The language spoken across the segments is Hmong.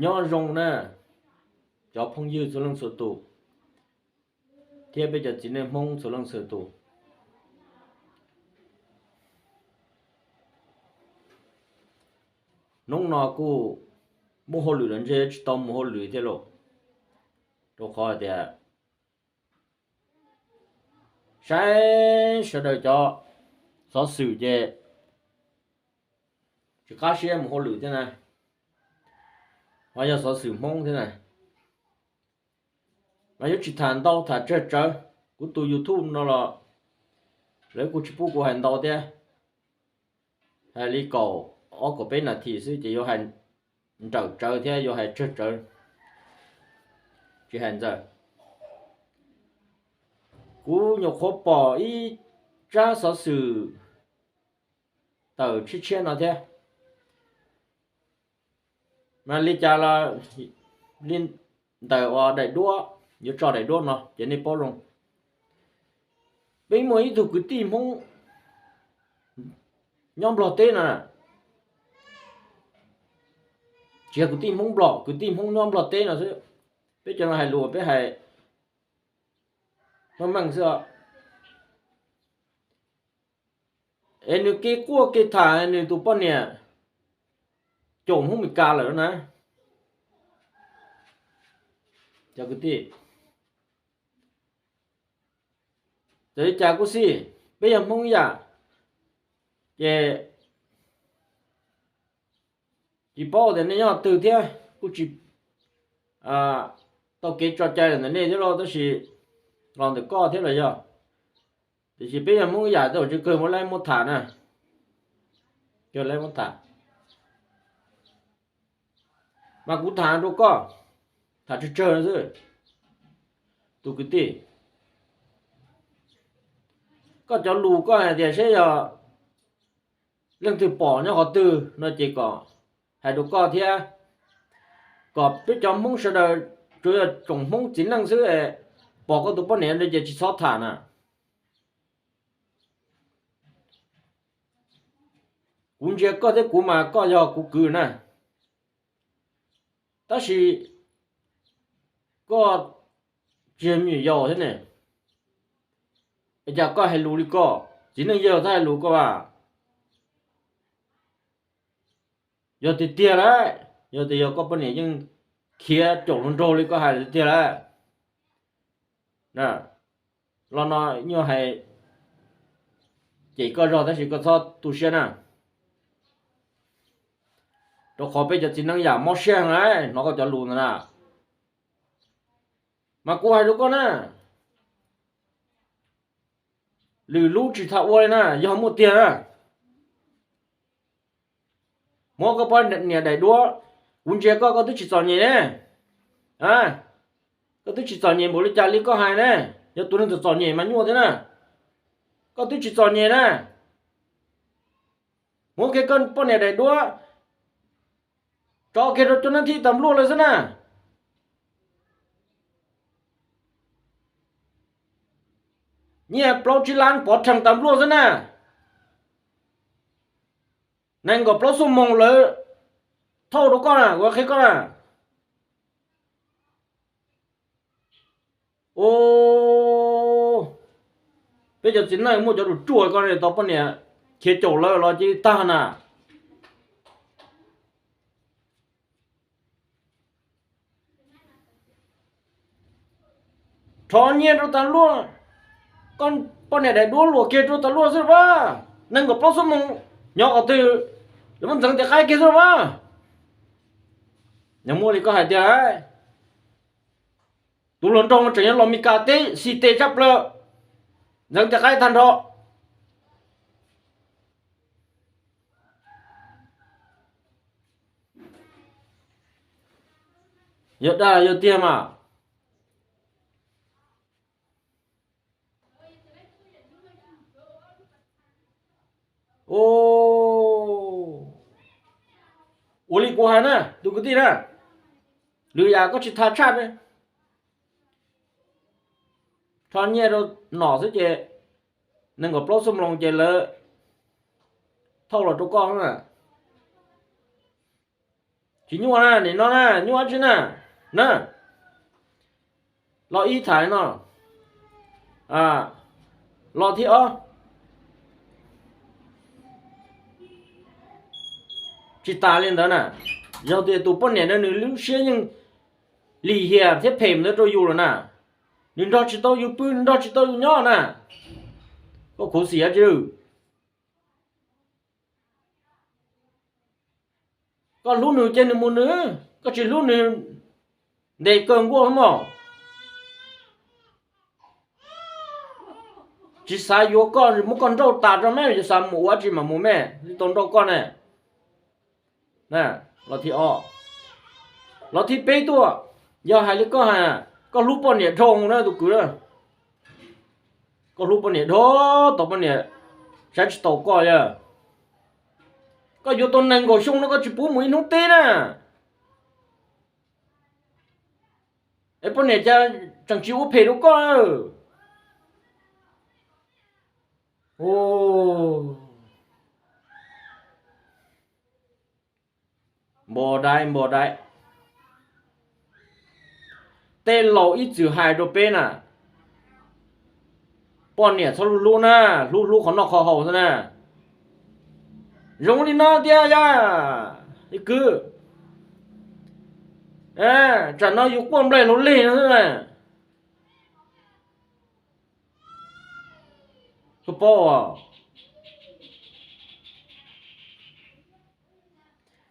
Nyob zoo na, cov phooj ywg txhua leej txhua tus, thiab peb cov txiv neej Hmoob txhua leej txhua tus. Hnub no kuj muaj hauj lwm los ntshe tsis tau mus hauj lwm thiab lauj, rau qhov tias saib sawv daws cov xov xwm ces tsis qab siab mus hauj lwm thiab na, ho yog xov xwm Hmoob thiab na. Mas yuav tsis tham ntau, tham tsawg tsawv. Kuv tus YouTube no los lawv kuj tsis pub kuv hais ntau thiab, hais li kaum ob kaum peb nas this xwb ces yuav hais nrawm tsawv thiab yuav hais tsawg tsawv, tsis hais ntxaws. Kuv nyuam qhuav pom ib tsab xov xwm tawm tshiab tshiab no thiab. Mas li cas los li ntawm uas daim duab, yuav tso daim duab no ces nej paub zoo. Peb muaj ib tug kwv tij Hmoob nyob Nplog teb no, tsis yog kwv tij Hmoob Nplog, kwv tij Hmoob nyob Nplog teb no xwb. Peb cov no hais lus peb hais meej meej xwb os. Es nws kev quaj kev tham nws tus poj niam caum Hmoob Meskas lawm na. Cov kwv tij, txawm li cas kuj xij, peb yog Hmoob ib yam, ces tsis paub tias nej nyob twg thiab kuj tsis tau kev tso cai los ntawm nej thiab los tab sis los ntawm koj thiab los yog. Tiam sis peb yog Hmoob ib yam, tej zaum tsis kawg muab laib muab tham na, kawg laib muab tham. Mas kuv tham rau koj, tham tsawg tsawg xwb. Tus kwv tij, koj cov lus koj hais tias seb yog leej twg pom nyob qhov twg no ces kom hais rau koj thiab, kom peb cov Hmoob sawv daws, tsuas yog tsoom Hmoob txiv neej xwb, pom koj tus poj niam no ces tsis txhob tham na. Kuv ntsia koj thiab kuv mas koj yog kuv kwv na, tab sis koj tsis yog me nyuam yaus thiab ne, es cas koj hais lus li koj? Txiv neej yawg thiaj hais lus koj as. Yog tiag tiag lawm, yog tias yog koj poj niam yeej khiav caum hluas nraug li koj hais tiag tiag lawm, los no nyuaj hais cem koj zog tab sis koj txhob tu siab na, rau qhov peb cov txiv neej yam mob siab heev na, hnov koj cov lus ntawd na. Mas kuv hais rau koj na, lwm lub tsis tham ua li na, yog muaj tiag na, muab koj poj niam daim duab, kuv ntsia koj, koj twb tsis txom nyem ne, koj twb tsis txom nyem npaum li cas li koj hais ne, yog tus neeg txom txom nyem mas nyuaj thiab na, koj twb tsis txom nyem na, muab kiag koj poj niam daim duab tso kiag rau cov neeg thib tas npluaj lawm xwb na. Nyiaj plaub tsib lab pov rhees tas npluaj xwb na. Nees nkaum plaub xuab moos lawv thauj rau koj na, kuv qhia koj na. Peb cov txiv neej muaj cov ruam ruam, koj tau poj niam khiav caum lawm los cia li tag na. Rho nyiaj rau tas luaj, koj poj niam daim duab luam kiag rau tas luaj xwb a. Nees nkaum plaub xuab moos nyob qhov twg, lawv muab ntxeev tes qaib kiag xwb a. Yog muaj li koj hais tiag lauj. Tus hluas nraug tseem yuav los Mes Kas teb xis tes tshaj plaws, ntxeev tes qaib tag nrho. Yog dag yog tiag mas. Ua li kuv hais na tus kwv tij na, lwm yam koj tsis tham tshaj, rho nyiaj rau nom xwb ces nees nkaum plaub xuab moos ces lawv thauj los rau koj na. Tsis nyuaj na, nim no na, nyuaj dab tsi na? Na, lo ib tham li no, lo thib ob. Tsis tas li ntawd na, yog tias tus poj niam no nws lub siab yeej lim hiam thiab phem ntawd rau yus lawm na, nws nrog tsis tau yus pw, nws nrog tsis tau yus nyob na, koj khuv xim dab tsi? Koj hlub nws ces nws mus nws, koj tsis hlub nws ntes kaw nkuaj mog. Tsis xav yuav koj, muab koj nrauj tas rau me, yuav xav mus ua dab tsi mas mus me, tsis tau nrauj koj ne. Los thib ob, los thib peb tuaj, yog hais li koj hais, koj hlub poj niam dhau na tus kwv, koj hlub poj niam dhau, tau poj niam saib tsis taus koj yog, koj yuav tau nees nkaum xyoo no koj tsis pub mus ib hnub teb na. Es poj niam cas tseem tsis ua phem rau koj? Npo dai npo dai, tej laus ib txwm hais rau peb na, poj niam txhob hlub hlub na, hlub hlub qhov noj qhov haus xwb na. Zoo li no tiag yog, ib kwv, tsam no yus quaj nplaig hlau lig no xwb na. Koj paub,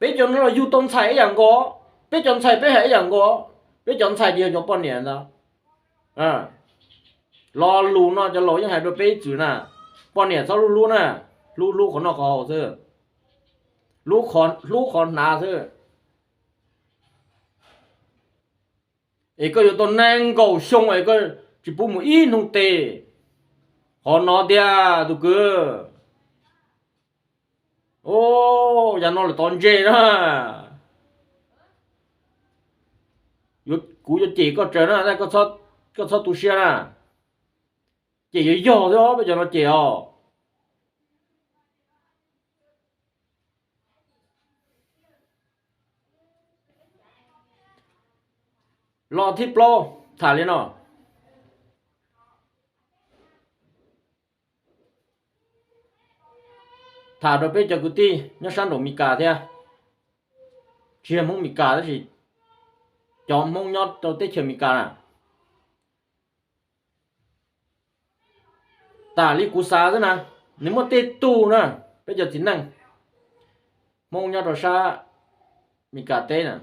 peb cov no los yug tau ntxhais ib yam nkaus, peb cov ntxhais peb hais ib yam nkaus, peb cov ntxhais ces yog cov poj niam ntag. Lo lus no cov laus yeej hais rau peb ib txwm na, poj niam txhob hlub hlub na, hlub hlub qhov noj qhov haus xwb, hlub qhov hnav xwb. Es koj yuav tau nees nkaum xyoo es koj tsis pub mus ib hnub teb, qhov no tiag tus kwv. Yam no lawm tov ntse na, kuv yuav cem koj tsawv na, koj txhob tu siab na. Cem yog yog xwb os, peb cov no cem os. Los thib plaub tham li no, tham rau peb cov kwv tij nyob sab nraum Mes Kas thiab, tsis yog Hmoob Mes Kas tab sis cov Hmoob nyob rau teb chaws Mes Kas na. Tas li kuv xav xwb na, nws muaj tej tug na, peb cov txiv neej Hmoob nyob rau sab Mes Kas teb na,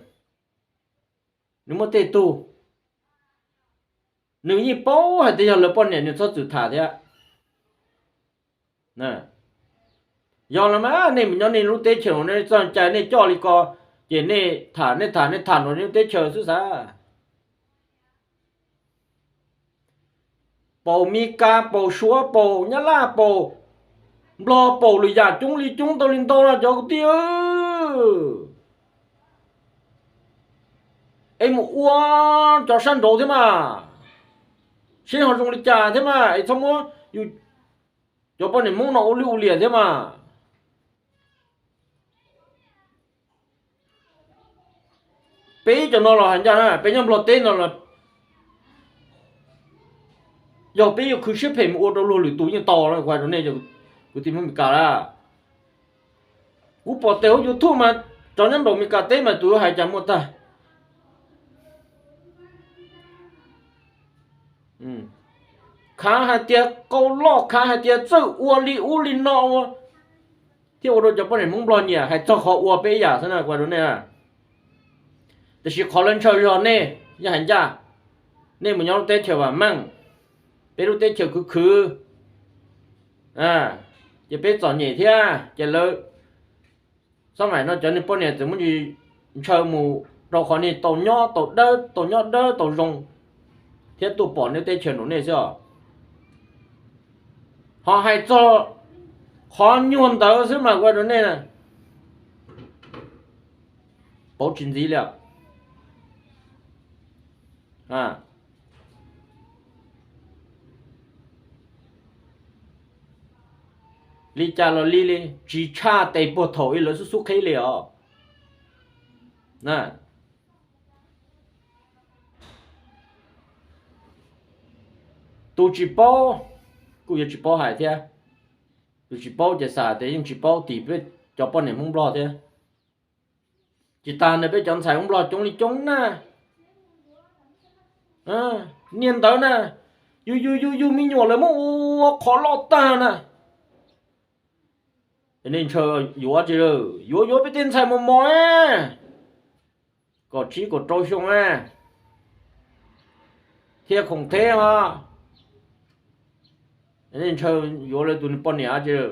nws muaj tej tug, nws yeej paub hais tias yog lawv poj niam nws txhob txwm tham thiab. Yog los mas nej mus nyob nej lub teb chaws, nej txoj cai nej coj li ko, ces nej tham nej tham nej tham nrog nej lub teb chaws xwb xav. Paus Mes Kas, paus Suav, paus Nyab Laj, paus Nplog, paus lwm yam coob li coob tau li ntau no cov kwv tij. Es mus ua cov sab nraud thiab mas, seb ho zoo li cas thiab mas, es txhob muab yus cov poj niam Hmoob no ua lwj ua liam thiab mas. Peb cov no los hais ncaj na, peb nyob Nplog teb no los, yog peb yuav khwv siab phem mus ua rau luag lwm tus yeej tau no, kuv hais rau nej, kwv tij Hmoob Mes Kas na. Kuv pom tes hauv YouTube mas cov nyob nraum Mes Kas teb mas tus hais cas muaj tag. Khav hais tias qau loj, khav hais tias txawj ua li ub li no ua, thiab ua rau cov poj niam Hmoob Nplog nyiam, hais txog qhov ua peb ib yam xwb na, kuv hais rau nej. Tiam sis qhov lawv ntshaw zog nej yeej hais ncaj, nej mus nyob lub teb chaws vam meej, peb lub teb chaws khwv khwv, ces peb txom nyem thiab ces lawv, xab maim no cov niag poj niam txawm muab ntshaw mus rau qhov niag tau nyob tau dawb, tau nyob dawb tau zoo, thiab tuaj pom nej teb chaws nraum nej xwb os. Ho hais txog qhov nyuag ntawd xwb mas kuv hais rau nej, paub tsis ntxiv li. Li cas los li li, tsis tshaj tes puag thaum ib lawv xub xub qhib li os. Tus tsis paub kuj yuav tsis paub hais thiab. Tus tsis paub ces xav tias yeej tsis paub tim peb cov poj niam Hmoob Nplog thiab. Tsis tas ntawd peb cov ntxhais Hmoob Nplog coob li coob na. Niaj ntawd na, yus yus yus yus me nyuam lawv muab ua qhov loj tag na. Nej ntshaw yuav tsis, yuav yuav peb tej ntxhais mos mos, kaum tsib kaum rau xyoo na, thiab khoom theb os. Nej ntshaw yuav lawv tus poj niam tsis.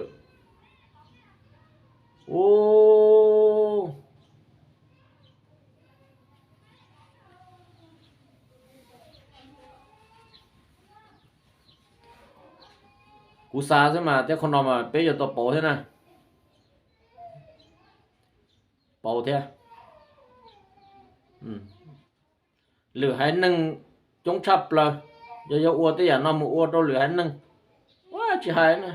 Kuv xav xwb mas tej qho no mas peb yuav tau pauv thiab na. Pauv thiab. Lwm haiv neeg coob tshaj plaws, yog yuav ua tej yam no mus ua rau lwm haiv neeg, ua tsis hais na.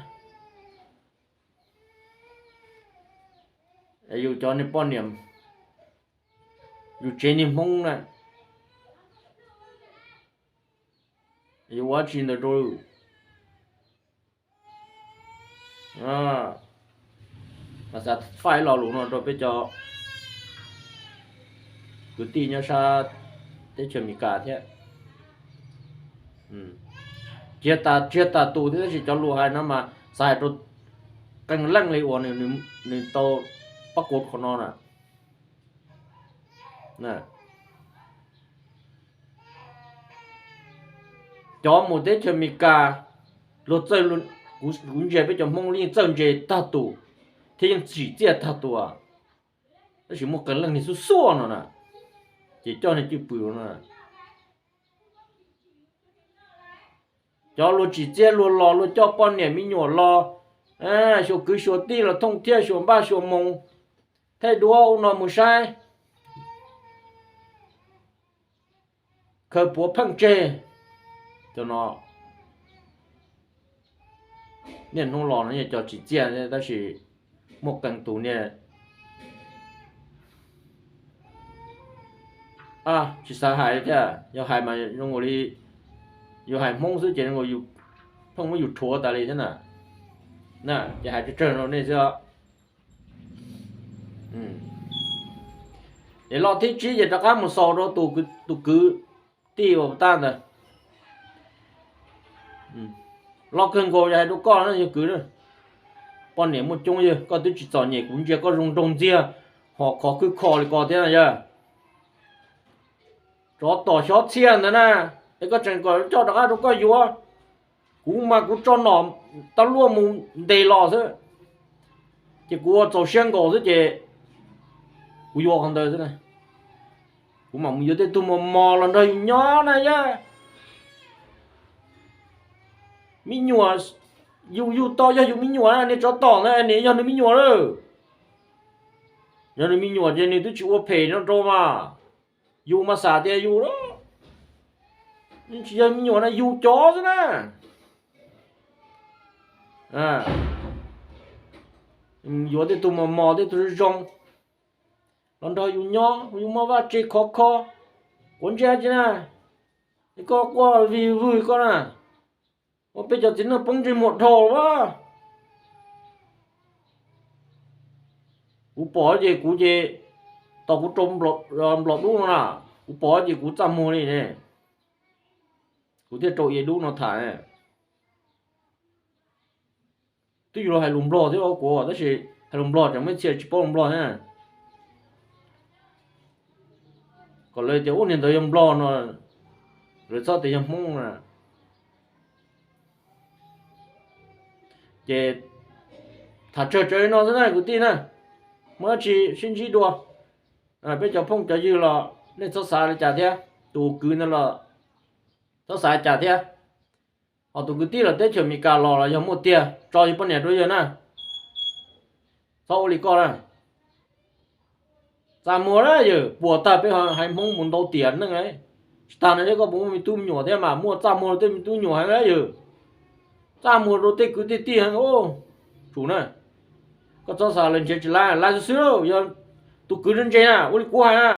Yus cov niag poj niam, yus tsev niag Hmoob na, yus ua tsis ntawd rau. Mas xav faib lo lus no rau peb cov kwv tij nyob sab teb chaws Amelikas thiab. Tsis tas, tsis tas tus thiab, tab sis cov lus hais no mas xav hais rau qee leej li uas nws tau pab kuv qhov no na. Cov mus teb chaws Amelikas, luag txawj, kuv ntsia peb cov Hmoob yeej txawj ntse tag tus thiab yeej tsim txiaj tag tus, tab sis muaj qee leej niag xuaj xuaj no na, ces coj niag cwj pwm no. Cov luag tsim txiaj luag los luag coj poj niam me nyuam los, xyuas kwv xyuas tij los thooj thiab xyuas npaj xyuas moos, thaij duab ub no mus saib, khaws puav pheej tseg. Cov no niaj hnub los no yeej cov tsim txiaj tab sis muaj qee tus niag tsis xav hais li thiab. Yog hais mas zoo li yus hais Hmoob xwb ces zoo li pheej muab yus rhuav tas li thiab na. Ces hais tsawg tsawg rau nej xwb. Es lo thib tsib ces rov qab mus xaus rau tus kwv tij uas tab ntawd. Lo kawg nkaus yog hais rau koj na yawg kwv, poj niam muaj coob yawg, koj twb tsis txom nyem, kuv ntsia koj zoo nraug ntxiag, ho khov khwb kho li ko thiab na yawg. Tsov tom xyov txhiaj ntawd na, es koj tseem kom coj rov qab rau koj yuav. Kuv mas kuv tso nom tab luaj mus ntes los xwb, ces kuv ua txaus siab nkaus xwb ces kuv yuav qhov ntawd xwb. Kuv mam mus yuav tej tug mos mos los nrog yus nyob na yawg. Me nyuam, yus yug tau yog yus me nyuam na, niag tsov tom ntawd nws yog nws me nyuam lawm. Yog nws me nyuam ces nws twb tsis ua phem no rau mas. Yus mas xav tias yus tsis yog me nyuam na, yus cov xwb na. Yuav tej tug mos mos tej tug zoo zoo los nrog yus nyob, yus muaj vaj tse khov kho, quav ntsej tsi na, es koj quaj vig vwg koj na, ua peb cov txiv neej poob ntsej muag dhau lawm. Kuv pom ces kuv ces, tos kuv rau nplom dub no na, kuv pom ces kuv txaj muag li ne, kuv thiaj rau ia dub no tham. Twb yus los hais lus nplog thiab kuv, tab sis hais lus nplog tseem muaj ib txhia tsis paub lus nplog thiab. Kom lawv tias ub niag ntawd yog nplog no, lawv txhob tias yog hmoob na. Ces tham tsawg tsawg li no xwb na kwv tij na, muaj dab tsi sib ntsib dua. Peb cov phooj cov ywg los nej txhob xav li cas thiab, tus kwv ntawd los txhob xav li cas thiab. Ho tus kwv tij los teb chaws Amelikas los los yog muaj tiag, tso yus poj niam rau yawg na, txhob ua li koj na. Txaj muag na yawg, puas tag peb haiv hmoob mus ntau tiam neej. Tsis tas no thiab koj puas muaj me tub me nyuam thiab mas muaj txaj muag rau tej me tub me nyuam heev na yawg. Txaj muag rau tej kwv tej tij heev. Tsum na, koj txhob xav lawv nrhiav tsis laiv, laiv xwb xwb lauj. Yog tus kwv ntse na, ua li kuv hais na,